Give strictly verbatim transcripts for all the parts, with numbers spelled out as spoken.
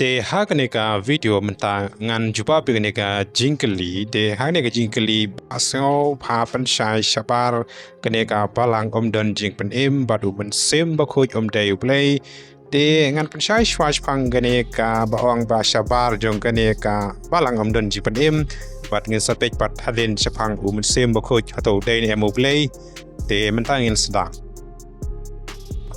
Te ha kane ka video mynta ngan jubab ïa kane ka jingkylli. Te ha kane ka jingkylli ba sngew ba pynshai shabar kane ka balang ym don jingpynim bad u Mynsiem Bakhuid ym dei U Blei. Te ngan pynshai shuwa shaphang kane ka ba ong ba shabar jong kane ka balang ym don jingpynim bad ngin sa peit pat hadien shaphang u Mynsiem Bakhuid hato u dei ne em U Blei. Te mynta ngin sdang.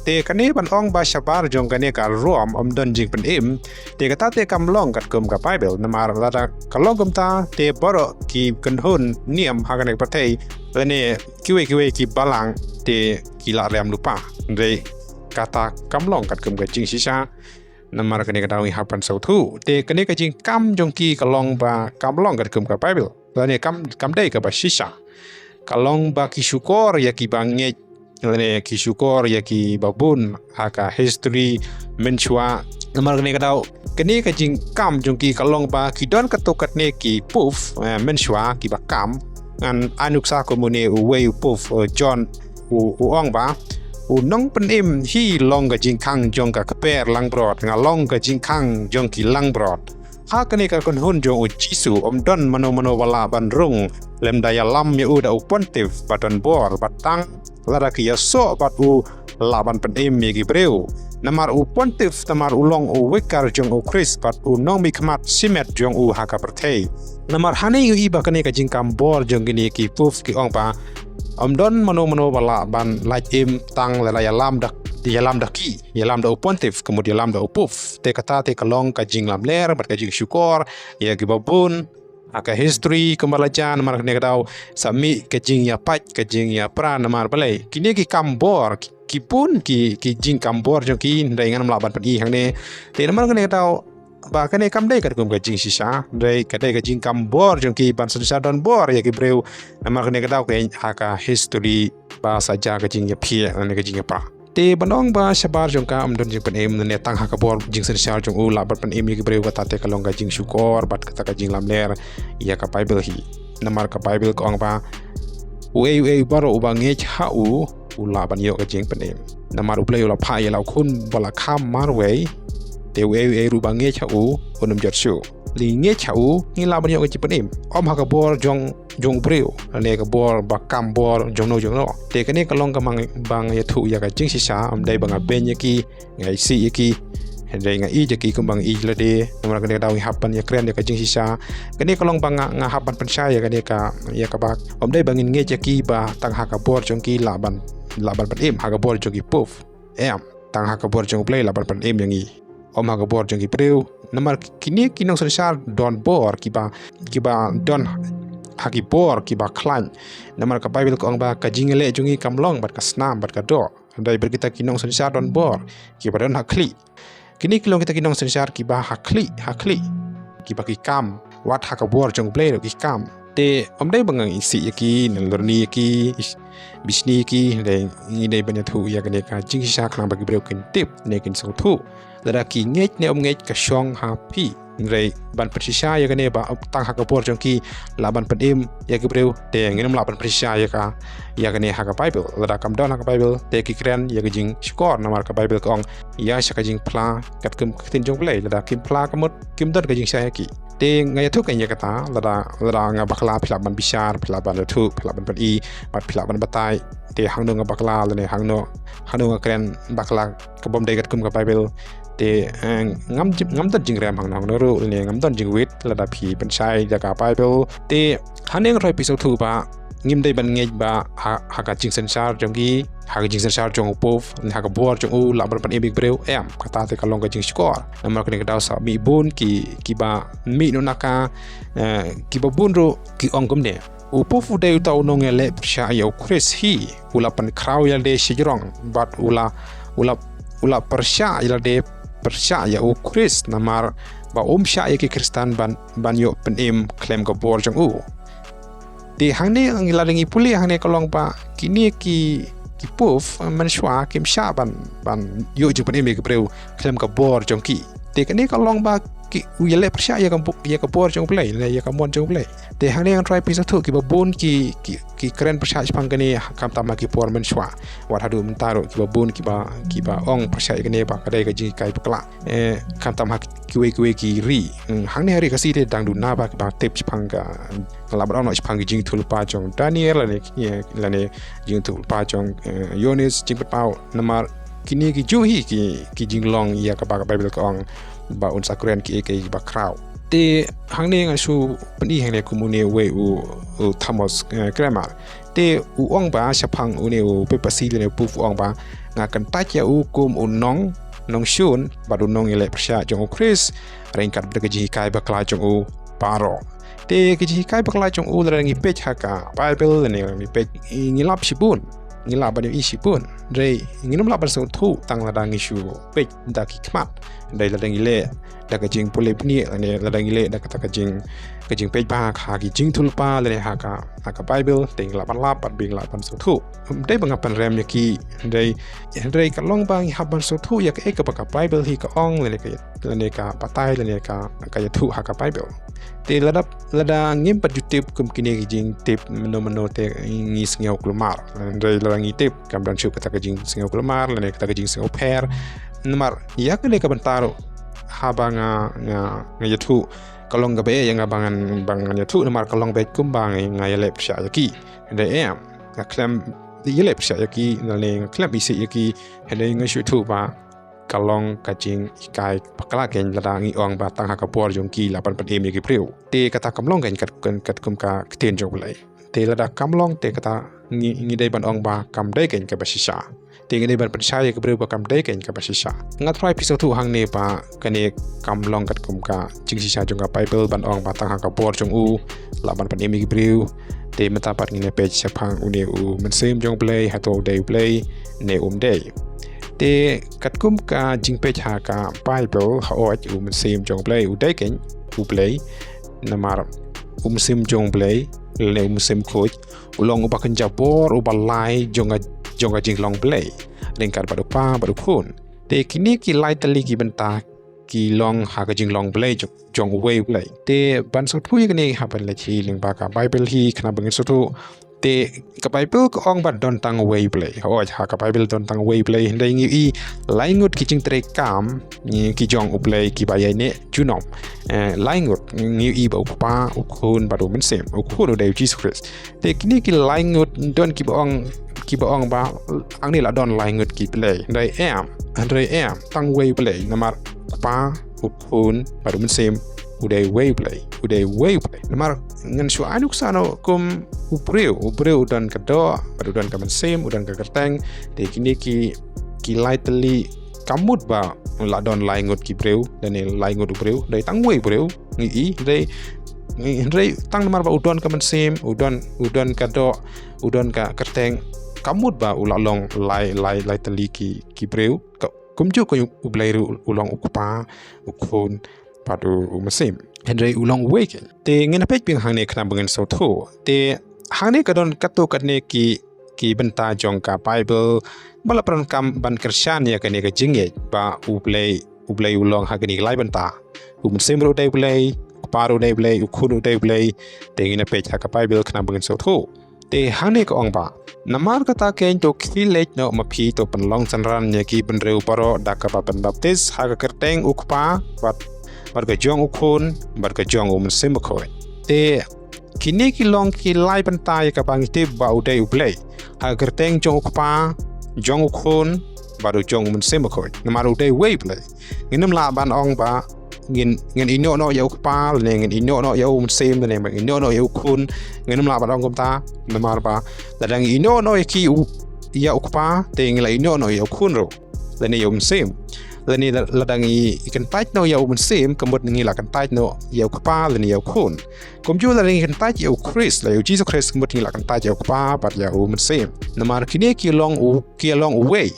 Te kane ban ong ba shabar jong kane ka rukom ym don jingpynim. Te kata te kam long katkum ka Bible namar lada ka long kumta te baroh ki kynhun niam ha kane ka pyrthei lane kiwei kiwei ki balang te ki la rem lypa. Hynrei kata kam long katkum ka jingshisha. Namar kane ka daw ngi hap ban sngewthuh. Te kane ka jingkam jong ki ka long ba kam long katkum ka Bible. Lane kam, kam dei kaba shisha. Ka long ba ki shukor ïa ki ba ngeit lane ki shukor ïa ki ba bun ha ka history mynshuwa. Namar kane ka daw kane ka jingkam jong ki ka long ba ki don katto katne ki pope, eh, mynshuwa ki ba kam. Ngan ai nuksa kum une uwei u pope, eh, John u, u ong ba u nongpynim hi long ka jingkhang jong ka kper langbrot, nga long ka jingkhang jong ki langbrot. Ha kane ka kynhun jong u Jisu ym don mano mano ba lah ban rung lymda ïalam ïa u da u pontiff ba don bor, ba tang lada ki ïasoh bad u lah ban pynim ïa ki briew. Namar u pontiff namar u long u vicar jong u Khrist bad u nongmihkhmat shimet jong u ha ka pyrthei. Namar hangne ngi ïohi ba kane ka jingkam bor jong kine ki pope ki ong ba ym don mano mano ba lah ban lait im tang lada ïalam da, ïalam da ki, ïalam da u pontiff, ka mut ïalam da u pope. Te kata te ka long ka jinglamler bad ka jingshukor ïa ki ba bun ha ka history kumba la jan. Namar kane ka daw sa mih ka jingïapait, ka jingïapra namar balei kine ki kam bor ki, ki bun ki, ki jingkam bor jong ki, hynrei ngan ym lah ban pyni hangne. Te namar kane ka daw ba kane kam dei katkum ka jingshisha, hynrei ka dei ka jingkam bor jong ki ban synshar don bor ïa ki briew. Namar kane ka daw ka ha ka history ba sa ja ka jingïaphiah lane ka jingïapra. Te ban ong ba shabar jong ka ym don jingpynim lane tang ha ka bor jingsynshar jong u lah ban pynim ïa ki briew, kata te ka long ka jingshukor bad kata ka jinglamler ïa ka Bible hi. Namar ka Bible ka ong ba uei uei baroh uba ngeit ha u u lah ban ïoh ka jingpynim. Namar U Blei u la phah ïa la u khun ba la kham marwei. Te uei uei ruh ba ngeit ha u un ym jot shuh. Lei ngeit ha u ngi lah ban ïoh ka jingpynim. Ym ha ka bor jong, jong u briew lane ka bor ba kam bor jong no jong no. Te kane ka long ka mang ba nga ïathuh ïa ka jingshisha, ym dei ba nga beiñ ïa ki, nga isih ïa ki, hynrei nga ïeit ïa ki kumba nga ïeit lade. Namar kane ka daw ngi hap ban ïakren ïa ka jingshisha. Kane ka long ba nga, nga hap ban pynshai ïa kane ka, ïa kaba ym dei ba ngin ngeit ïa ki ba tang ha ka bor jong ki lah ban, lah ban pynim ha ka bor jong ki pope. Em, tang ha ka bor jong U Blei lah ban pynim ïa ngi. Ym ha ka bor jong ki briew. Namar kine ki nongsynshar don bor kiba, kiba don ha ki bor kiba khlaiñ. Namar ka Bible ka ong ba ka jingïaleh jong ngi kam long bad ka snam bad ka doh. Hynrei bad kita ki nongsynshar don bor kiba don ha khlieh. Kine ki long kita ki nongsynshar kiba ha khlieh, ha khlieh. Kiba ki kam, wat ha ka bor jong U Blei ruh ki kam. Te ym dei ba nga isih ïa ki, nalorni ïa ki, bishni ïa ki, hynrei ngi dei ban ïathuh ïa kane ka jingshisha khnang ba ki briew kin tip ne kin sngewthuh. Lada ki ngeit ne ym ngeit ka shong ha phi. Hynrei ban pynshisha ïa kane ba tang ha ka bor jong ki lah ban pynim ïa ki briew, te ngin ym lah ban pynshisha ïa ka, ïa kane ha ka Bible. Lada kam don ha ka Bible te ki kren ïa ka jingshukor, namar ka Bible ka ong ïa sha ka jingphla katkum ka ktien jong U Blei. Lada kim phla ka mut kim don ka jingshai ha ki. Te nga ïathuh kein ïa kata, lada, lada nga bakla phi lah ban bishar, phi lah ban ïathuh, phi lah ban pyni, bad phi lah ban batai. Te hangno nga bakla lane hangno, hangno nga kren bakla ka bym dei katkum ka Bible. Te, eh, ngam, ngam don jingrem hangno hangno ruh lane ngam don jingwit lada phi pynshai da ka Bible. Te hangne nga roi phi sngewthuh ba ngim dei ban ngeit ba ha, ha ka jingsynshar jong ki, ha ka jingsynshar jong u pope, ne ha ka bor jong u lah ban pynim ïa ki briew. Em, kata te ka long ka jingshukor. Namar kane ka daw sa mih bun ki, kiba mih noh na ka, eh, kiba bun ruh ki ong kumne. U pope u dei uta u nongïaleh pyrshah ïa u Khrist hi, u la pynkhraw ïalade shajrong bad u la, u la, u la pyrshah ïalade pyrshah ïa u Khrist namar ba um shah ïa ki Khristan ban, ban ïoh pynim khlem ka bor jong u. Te hangne ngi la dang ïa pule hangne ka long ba kine ki, ki pope mynshuwa kim shah ban, ban ïoh jingpynim ïa ki briew khlem ka bor jong ki. Te kane ka long ba ki, u ïaleh pyrshah ïa ka, ïa ka bor jong U Blei, ne ïa ka mon jong U Blei. Te hangne ngan try pynshai sngewthuh kiba bun ki, ki, ki kren pyrshah shaphang kane, khamtam ha ki por mynshuwa. Wat haduh mynta ruh kiba bun kiba, kiba ong pyrshah ïa kane ba ka dei ka jinghikai bakla. Eh, khamtam ha kiwei kiwei ki ri. Hmm, hangne ha ri Khasi te dang duna ba kiba tip shaphang ka, la ba ong shaphang ki jingïathuhlypa jong Daniel, lane, eh, lane jingïathuhlypa jong, eh, Ïoannis, jingpynpaw, namar kine ki ju hi ki, ki jinglong ïa kaba ka Baibl ka ong ba un sa kren kiei kiei ba khraw. Te hangne nga shu pyni hangne kum une uwei u, u Thomas, eh, Kramer. Te u ong ba shaphang une u Papacy lane u Pope u ong ba, nga kyntait ïa u kum u nong, nongshun bad u nongïaleh pyrshah jong U Khrist, ryngkat bad ka jinghikai bakla jong u baroh. Te ka jinghikai bakla jong u lada ngi peit ha ka Baibl lane ngi peit, ngi lap shibun, ngi lap ban ïohi shibun. Hynrei ngim lap ban sngewthuh tang lada ngi shu peit da ki khmat. Hynrei lada ngi leh da ka jingpule bniah lane lada ngi leh da kata ka jing, ka jingpeit ba ha ki jingïathuhlypa lane ha ka, ha ka Baibl, te ngi lah ban lap bad ngi lah ban sngewthuh. Ym dei ba nga pynrem ïa ki, hynrei, hynrei ka long ba ngi hap ban sngewthuh ïa kaei kaba ka Baibl hi ka ong lane ka, lane ka batai lane ka, ka ïathuh ha ka Baibl. Te lada, lada ngim pat ju tip kum kine ki jingtip mynno mynno te ngi sngew kulmar. Hynrei lada ngi tip, kam don shuh kata ka jingsngew kulmar lane kata ka jingsngew pher. Namar ïa kane ka bynta ruh haba nga, nga, nga ïathuh, ka long kaba eh ïa nga ba ngan, ba ngan ïathuh namar ka long ba eh kumba nga, nga ïaleh pyrshah ïa ki. Hynrei em, nga khlem ïaleh pyrshah ïa ki, lane nga khlem isih ïa ki, hynrei nga shu ïathuh ba ka long ka jinghikai bakla keiñ lada ngi ong ba tang ha ka bor jong ki lah ban pynim ïa ki briew. Te kata kam long keiñ kat, kat, katkum ka ktien jong U Blei. Te lada kam long te kata ngi, ngi dei ban ong ba kam dei keiñ kaba shisha. Te ngi dei ban pynshai ïa ki briew ba kam dei keiñ kaba shisha. Nga try pynshai sngewthuh hangne ba kane kam long katkum ka jingshisha jong ka Baibl ban ong ba tang ha ka bor jong u lah ban pynim ïa ki briew. Te mynta pat ngin ïa peit shaphang une u Mynsiem jong U Blei, hato u dei U Blei ne um dei. Te katkum ka jingpeit ha ka Baibl, hooid u Mynsiem jong U Blei u dei keiñ U Blei. Namar u Mynsiem jong U Blei lane u Mynsiem Bakhuid u long uba kynja bor, uba lai jong ka, jong ka jinglong Blei, ryngkat bad U Kpa bad U Khun. Te kine ki lai tylli ki bynta ki long ha ka jinglong Blei jong, jong uwei U Blei. Te ban sngewthuh ïa kane hap ban leit hi lyngba ka Baibl hi khnang ba ngin sngewthuh. Te ka Baibl ka ong ba don tang uwei U Blei. Hooid, ha ka Baibl don tang uwei U Blei, hynrei ngi ïohi lai ngut ki jingtrei kam, ngi, ki jong U Blei kiba ïaineh junom. Eh, lai ngut, ngi ïohi ba U Kpa, U Khun bad U Mynsiem. U Khun u dei U Jisu Khrist. Te kine ki lai ngut don kiba ong, kiba ong ba hangne la don lai ngut ki Blei. Hynrei em, hynrei em, tang uwei U Blei, namar U Kpa, U Khun bad U Mynsiem u dei uwei U Blei, u dei uwei U Blei. Namar ngan shu ai nuksa noh kum u briew, u briew u don ka doh bad u don ka mynsiem, u don ka kyrteng. Te kine ki, ki lai tylli, kam mut ba la don lai ngut ki briew lane lai ngut u briew, dei tang uwei U Blei. Ngi ïohi, hynrei, hynrei tang namar ba u don ka mynsiem, u don, u don ka doh, u don ka kyrteng, kam mut ba u la long lai, lai, lai tylli ki, ki briew. Ka, kumjuh ka U Blei ruh u long U Kpa, U Khun bad U, U Mynsiem. Hynrei u long uwei keiñ. Te ngin ïa peit biang hangne khnang ba ngin sngewthuh. Te hangne ka don katto katne ki, ki bynta jong ka Baibl ba la pyndonkam ban kyrshan ïa kane ka jingngeit ba U Blei, U Blei u long ha kine ki lai bynta. U Mynsiem ruh u dei U Blei, U Kpa ruh u dei U Blei, U Khun ruh u dei U Blei. Te ngin ïa peit ha ka Baibl khnang ba ngin sngewthuh. Te hangne ka ong ba, namar kata keiñ to khie leit noh ma phi, to pynlong synran ïa ki briew baroh da kaba pynbaptis ha ka kyrteng U Kpa bad, bad ka jong U Khun bad ka jong U Mynsiem Bakhuid. Te kine ki long ki lai bynta ïa kaba ngi tip ba u dei U Blei. Ha ka kyrteng jong U Kpa, jong U Khun bad u jong U Mynsiem Bakhuid. Namar u dei uwei U Blei. Ngin ym lah ban ong ba ngin, ngin ïehnoh noh ïa U Kpa lane ngin ïehnoh noh ïa U Mynsiem lane ngin ïehnoh noh ïa U Khun. Ngin ym lah ban ong kumta, namar ba lada ngi ïehnoh noh ïa ki u, ïa U Kpa, te ngi la ïehnoh noh ïa U Khun ruh lane ïa U Mynsiem. Lane la, lada ngi kyntait noh ïa U Mynsiem, ka mut ngi la kyntait noh ïa U Kpa lane ïa U Khun. Kumjuh lada ngi kyntait ïa U Khrist, lane ïa U Jisu Khrist, ka mut ngi la kyntait ïa U Kpa bad ïa U Mynsiem. Namar kine ki long u, ki long uwei.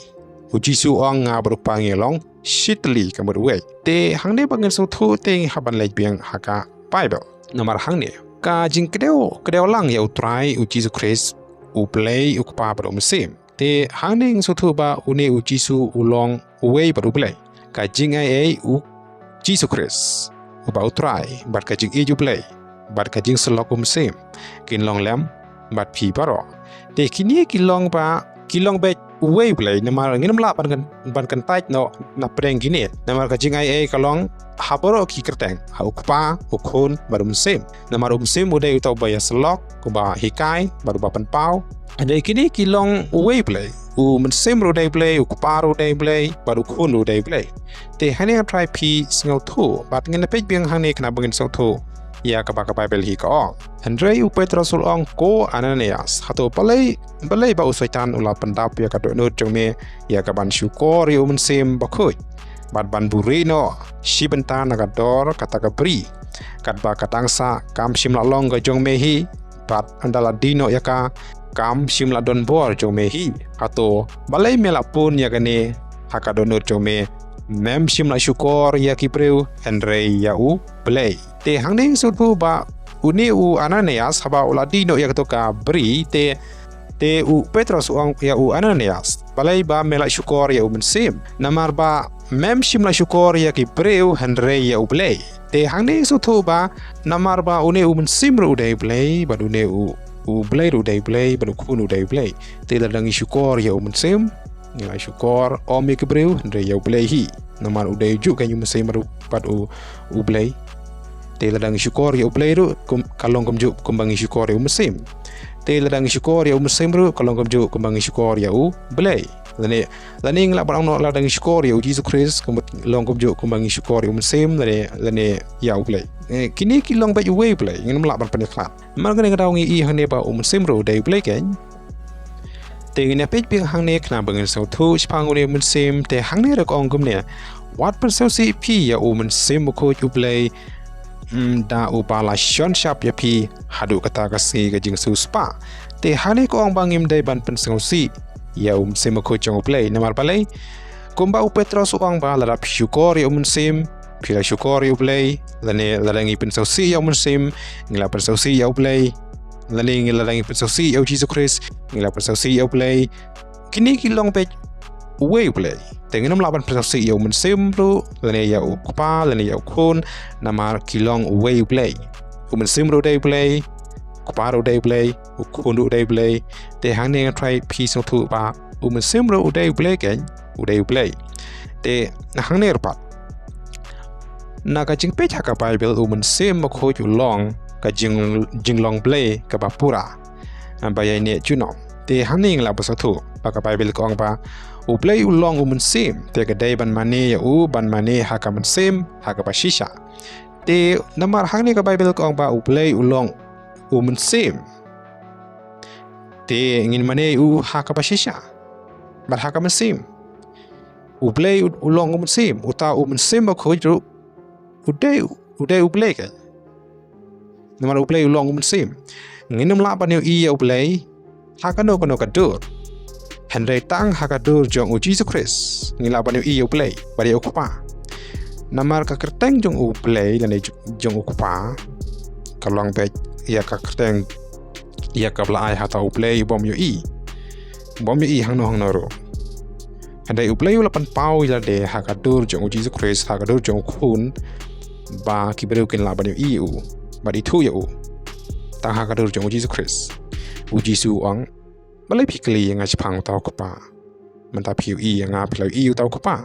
U Jisu u ong, nga bad U Kpa ngi long shitylli, ka mut uwei. Te hangne ba ngin sngewthuh te ngi hap ban leit biang ha ka Baibl. Namar hangne ka jingkdew, kdew lang ïa U Trai, U Jisu Khrist, U Blei, U Kpa bad U Mynsiem. Te hangne ngin sngewthuh ba une U Jisu u long uwei bad U Blei. Ka jingaiei U Jisu Khrist. uba u Trai, bad ka jingïeit u Blei, bad ka jingsyllok u Mynsiem, kin long lem bad phi baroh. Te kine ki long ba, ki long beit uwei u Blei, namar ngim lah ban kyn-, ban kyntait noh na pdeng kine. Namar ka jingaiei ka long ha baroh ki kyrteng, ha u Kpa, u Khun, bad u Mynsiem. Namar u Mynsiem u dei uta uba ïasyllok, uba hikai, bad uba pynpaw. Hynrei kine ki long uwei u Blei. U Mynsiem ruh u dei u Blei, u Kpa ruh u dei u Blei, bad u Khun ruh u dei u Blei. Te hangne nga trai phi sngewthuh, bad ngin peit biang hangne khnang ba ngin sngewthuh ïa kaba ka Baibl hi ka ong. Hynrei u Petros u la ong, ko Ananias, hato balei, balei ba u Soitan u la pyndap ïa ka dohnud jong me, ïa kaban shukor ïa u Mynsiem Bakhuid, bad ban buhrieh noh shi bynta na ka dor kata ka bri, katba ka dang sah kam shym la long ka jong me hi, bad ynda la die noh ïa ka, kam shym la don bor jong me hi. Hato balei me la pun ïa kane ha ka dohnud jong me, mem shym la shukor ïa ki briew, hynrei ïa u Blei? Te hangne sngewthuh ba une u Ananias haba u la die noh ïa kato ka bri, te, te u Petros u ong ïa u Ananias, balei ba me la shukor ïa u Mynsiem? Namar ba mem shym la shukor ïa ki briew, hynrei ïa u Blei. Te hangne sngewthuh ba namar ba une u Mynsiem ruh u dei u Blei, bad une u, u Blei ruh u dei u Blei, bad u Khun ruh u dei u Blei. Te lada ngi shukor ïa u Mynsiem, ngi la shukor ym ïa ki briew, hynrei ïa u Blei hi. Namar u dei juh kein u Mynsiem bad u, bad u, u Blei. Te lada ngi shukor ïa u Blei ruh, kum, ka long kumjuh kumba ngi shukor ïa u Mynsiem. Te lada ngi shukor ïa u Mynsiem ruh, ka long kumjuh kumba ngi shukor ïa u Blei. Lane, lane ngi lah ban ong noh lada ngi shukor ïa u Jisu Khrist, kumba long kumjuh kumba ngi shukor ïa u Mynsiem, lane, lane ïa u Blei. Eh, kine ki long beit uwei u Blei, ngim lah ban pynïakhlad. Namar kane ka daw ngi i hangne ba u Mynsiem ruh u dei u Blei kein. Te ngin ïa peit biang hangne khnang ba ngin sngewthuh shaphang une u Mynsiem, te hangne ruh ka ong kumne. Wat pynsngewsih phi ïa u Mynsiem Bakhuid u Blei, mm, da uba la shon shap ïa phi haduh kata ka sngi ka jingsiewspah. Te hangne ka ong ba ngim dei ban pynsngewsih ïa u Mynsiem Bakhuid jong u Blei. Namar balei? Kumba u Petros u ong ba lada phi shukor ïa u Mynsiem, phi la shukor ïa u Blei, lane lada ngi pynsngewsih ïa u Mynsiem, ngi la pynsngewsih ïa u Blei, lane ngi lada ngi pynsngewsih ïa u Jisu Khrist, ngi la pynsngewsih ïa u Blei. Kine ki long beit uwei u Blei. Te ngim lah ban pynsngewsih ïa u Mynsiem ruh, lane ïa u Kpa, lane ïa u Khun, namar ki long uwei u Blei. U Mynsiem ruh u dei u Blei, u Kpa ruh u dei u Blei, u Khun ruh u dei u Blei. Te hangne nga trai phi sngewthuh ba u Mynsiem ruh u dei u Blei kein, u dei u Blei. Te hangne ruh pat, na ka jingpeit ha ka Baibl u Mynsiem Bakhuid u long ka jing, jinglong Blei kaba pura. Ba ïaineh junom. Te hangne ngi lah ban sngewthuh ba ka Baibl ka ong ba u Blei u long u Mynsiem, te ka dei ban mane ïa u, ban mane ha ka mynsiem, ha kaba shisha. Te namar hangne ka Baibl ka ong ba u Blei u long u Mynsiem, te ngin mane ïa u ha kaba shisha, bad ha ka mynsiem. U Blei u, u long u Mynsiem, uta u Mynsiem Bakhuid ruh u dei, u dei u Blei kein. Namar u Blei u long u Mynsiem. Ngim lah ban ïohi ïa u Blei ha kano kano ka dur, hynrei tang ha ka dur jong u Jisu Khrist ngi lah ban ïohi ïa u Blei bad ïa u Kpa. Namar ka kyrteng jong u Blei lane jong u Kpa ka long beit ïa ka kyrteng, ïa kaba la ai ha uta u Blei bym ïohi, bym ïohi hangno hangno ruh. Hynrei u Blei u la pynpaw ïa lade ha ka dur jong u Jisu Khrist, ha ka dur jong u Khun, ba ki briew kin lah ban ïohi ïa u, bad ithuh ïa u, tang ha ka dur jong u Jisu Khrist. U Jisu u ong, balei phi kylli ïa nga shaphang uta u Kpa? Mynta phi ïohi ïa nga, phi la ïohi ïa uta u Kpa.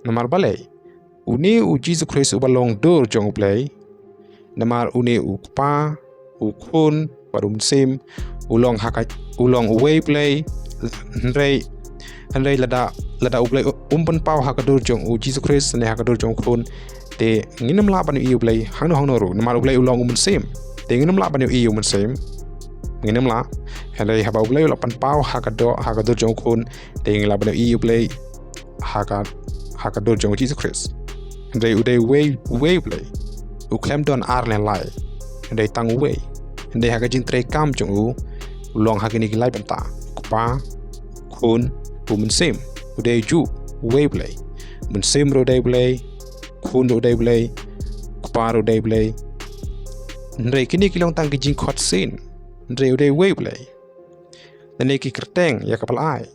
Namar balei? Une u Jisu Khrist uba long dur jong u Blei. Namar une u Kpa, u Khun bad u Mynsiem u long ha ka, u long uwei u Blei. Hynrei, hynrei lada, lada u Blei um pynpaw ha ka dur jong u Jisu Khrist ne ha ka dur jong u Khun, te ngin ym lah ban ïohi ïa u Blei hangno hangno ruh, namar u Blei u long u Mynsiem. Te ngin ym lah ban ïohi ïa u Mynsiem. Ngin ym lah. Hynrei haba u Blei u la pynpaw ha ka dur, ha ka dur jong u Khun, te ngin lah ban ïohi ïa u Blei ha ka, ha ka dur jong u Jisu Khrist. Hynrei u dei uwei, uwei u Blei. U khlem don ar ne lai. Hynrei tang uwei. Hynrei ha ka jingtrei kam jong u, u long ha kine ki lai bynta. U Kpa, Khun, u Mynsiem. U dei juh uwei u Blei. U Mynsiem ruh u dei u Blei. Khun ruh u dei u Blei. Kpa ruh u dei u Blei. Hynrei kine ki long tang ki jingkhot sien. Hynrei u dei uwei u Blei. Lane ki kyrteng ïa kaba la ai.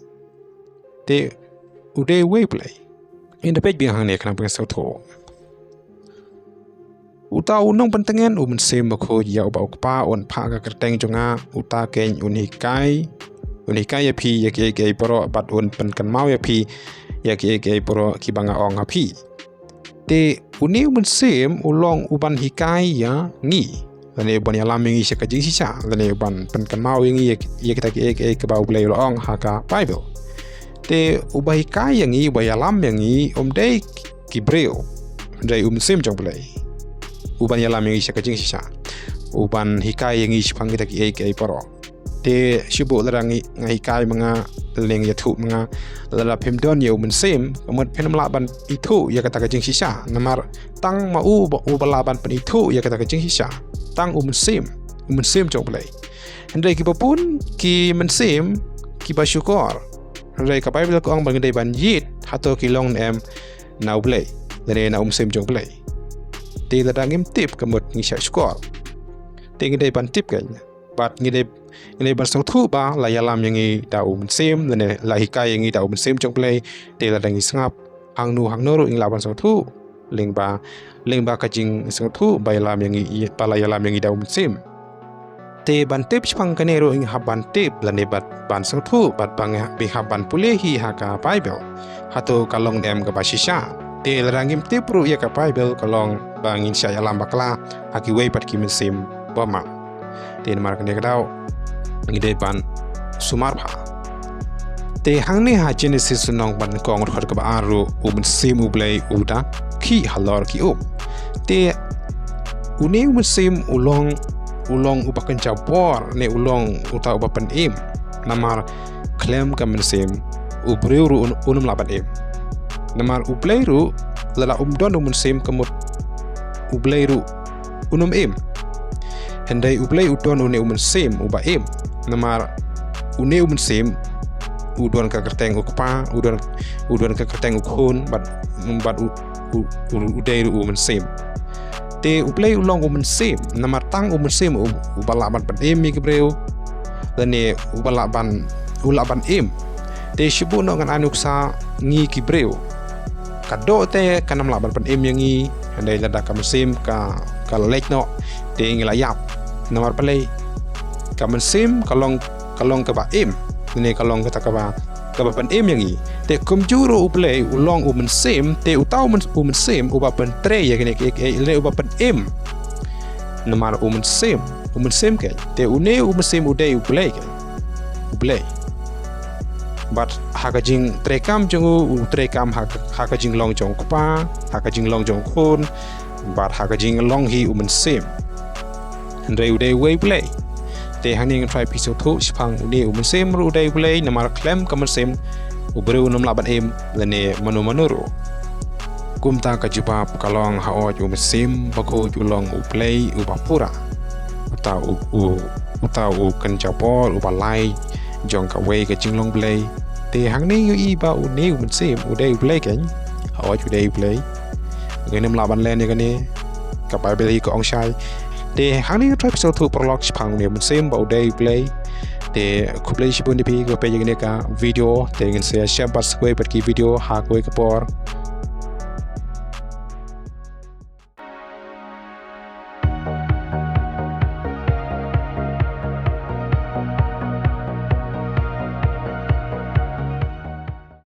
Te u dei uwei u Blei. Ngin da peit biang hangne khnang ba ngin sngewthuh. Uta u nongpyntngen u Mynsiem Bakhuid ïa uba u Kpa un phah ka kyrteng jong nga, uta keiñ un hikai, un hikai ïa phi ïa kiei kiei baroh bad un pynkynmaw ïa phi ïa kiei kiei baroh kiba nga ong ha phi. Te une u Mynsiem u long uban hikai ïa ngi, lane uban ïalam ïa ngi sha ka jingshisha, lane uban pynkynmaw ïa ngi ïa, ïa kita kiei kiei kaba U Blei u la ong ha ka Baibl. Te uba hikai ïa ngi, uba ïalam ïa ngi, um dei ki briew, hynrei u Mynsiem jong U Blei uban ïalam ïa ngi sha ka jingshisha, uban hikai ïa ngi shaphang kita kiei kiei baroh. Te shu buh lada ngi, nga hikai ma nga, lane nga ïathuh ma nga, lada phim don ïa u Mynsiem, ka mut phin ym lah ban ithuh ïa kata ka jingshisha. Namar tang ma u ba, uba lah ban pynithuh ïa kata ka jingshisha, tang u Mynsiem, u Mynsiem jong U Blei. Hynrei kiba bun ki mynsiem kiba shukor. Hynrei ka Baibl ka ong ba ngi dei ban ïit hato ki long ne em na U Blei, lane na u Mynsiem jong U Blei. Te lada ngim tip ka mut ngi shah shukor. Te ngi dei ban tip keiñ. Bad ngi dei, ngi dei ban sngewthuh ba la ïalam ïa ngi da u Mynsiem, lane la hikai ïa ngi da u Mynsiem jong U Blei. Te lada ngi sngap hangno hangno ruh ngi lah ban sngewthuh lyngba, lyngba ka jingsngewthuh ba ïalam ïa ngi, ba la ïalam ïa ngi da u Mynsiem. Te ban tip shaphang kane ruh ngi hap ban tip lane bad ban sngewthuh bad ba ngi hap, ngi hap ban pule hi ha ka Baibl. Hato ka long ne em kaba shisha. Te lada ngim tip ruh ïa ka Baibl, ka long ba ngin shah ïalam bakla ha kiwei pat ki mynsiem bymman. Te namar kane ka daw ngi dei ban sumar bha. Te hangne ha Jenesis lynnong ba nyngkong, dkhot kaba ar ruh, u Mynsiem U Blei u da khih halor ki um. Te une u Mynsiem u long, u long uba kynja bor, ne u long uta uba pynim. Namar khlem ka Mynsiem u briew ruh un, un ym lah ban im. Namar U Blei ruh lada um don u Mynsiem ka mut U Blei ruh un ym im. Hynrei U Blei u don une u Mynsiem uba im. Namar une u Mynsiem u don ka kyrteng u Kpa, u don, u don ka kyrteng u Khun, bad, bad u, u, u, u dei ruh u Mynsiem. Te U Blei u long u Mynsiem, namar tang u Mynsiem u, uba lah ban pynim ïa ki briew. Lane uba lah ban, u lah ban im. Te shu buh noh ngan ai nuksa ngi ki briew. Ka doh te kan ym lah ban pynim ïa ngi, hynrei lada ka mynsiem ka, ka la leit noh, te ngi la ïap. Namar balei? Ka mynsiem ka long, ka long kaba im, ne ka long kata kaba, kaba pynim ïa ngi. Te kumjuh ruh U Blei u long u Mynsiem, te uta u myn-, u Mynsiem uba pyntrei ïa kine kiei kiei, lane uba pynim. Namar u Mynsiem, u Mynsiem keiñ. Te une u Mynsiem u dei U Blei keiñ. U Blei. Bad ha ka jingtreikam jong u, u treikam ha ka, ha ka jinglong jong u Kpa, ha ka jinglong jong u Khun, bad ha ka jinglong hi u Mynsiem. Hynrei u dei uwei U Blei. Te hangne ngan try phi sngewthuh shaphang une u Mynsiem ruh u dei U Blei, namar khlem ka Mynsiem u briew un ym lah ban im, lane mano mano ruh. Kumta ka jubab ka long, hooid, u Mynsiem Bakhuid u long U Blei uba pura. Uta u, u, uta u kynja bor, uba lai jong kawei ka jinglong Blei. Te hangne ngi ïohi ba une u Mynsiem u dei U Blei keiñ. Hooid, u dei U Blei. Ngin ym lah ban len ïa kane. Ka Baibl hi ka ong shai. Te hangne ngan try phi sngewthuh paralok shaphang une u Mynsiem ba u dei U Blei. Te khublei shibun ïa phi kiba peit ïa kane ka video. Te ngin sa ïashem pat sa kawei pat ki video ha kawei ka por.